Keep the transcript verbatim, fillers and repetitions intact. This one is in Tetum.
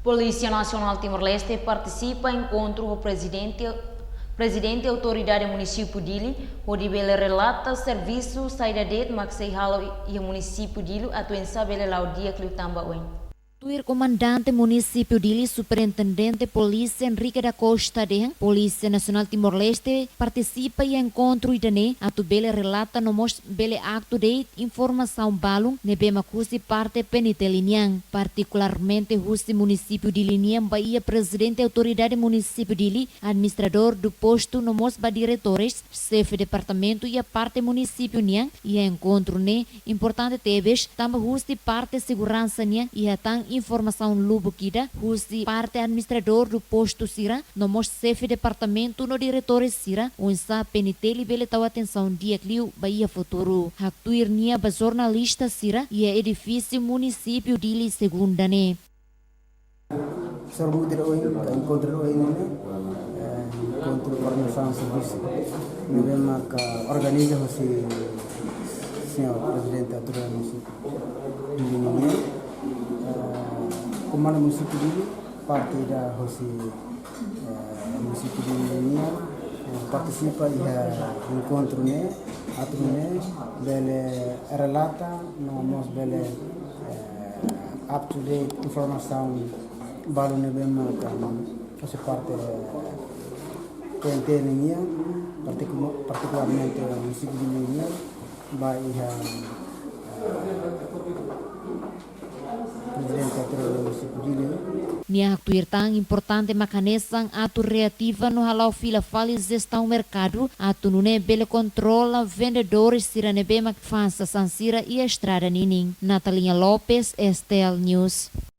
Polísia Nasionál Timor-Leste partisipa enkontru ho Prezidente, Prezidente Autoridade Munisípiu Dili, hodi bele relata servisu saida de'it mak sei halo iha munisípiu Dili atu oinsá bele la'o di'ak liután ba oin. Tuir Komandante Munisípiu Dili, Superintendente Polísia Henrique da Costa dehan, Polísia Nasionál Timor-Leste partisipa iha enkontru ida-ne'e atu bele relata no mós bele up to date informasaun balun ne'ebé mak husi parte P N T L nian, partikularmente husi munisípiu Dili nian ba iha Prezidente Autoridade Munisípiu Dili, Administradór do Postu no mós ba diretores, xefe departamentu iha parte munisípiu nian. Iha enkontru ne'e importante tebes tanba husi parte seguransa nian iha tan informasaun lubuk ida husi parte administradór do postu sira no mós xefe departamentu no diretores sira, oinsá P N T L bele tau atensaun di'ak liu ba iha futuru. Haktuir nia ba jornalista sira iha edifísiu munisípiu Dili segunda ne'e. Sorumutu ida ohin, enkontru ida ohin ne'e, eh, enkontru koordenasaun servisu ne'ebé maka organiza husi señór Prezidente Autoridade Munisípiu Dili nian, eh, Komandante Munisípiu Dili, parte ida husi, eh, munisípiu Dili nian, eh, partisipa iha enkontru ne'e, atu nune'e bele relata no mós bele, eh, up to date informasaun balun ne'ebé maka husi parte P N T L nian, partiku-, partikularmente munisípiu Dili nian, ba iha, eh, Prezidente Autoridade Munisípiu Dili. Nia haktuir tan importante mak hanesan atu reativa no hala'o fila fali jestaun merkadu atu nune'e bele kontrola vendedores sira ne'ebé mak fa'an sasán sira iha estrada ninin. Natalinha Lopes, S T L News.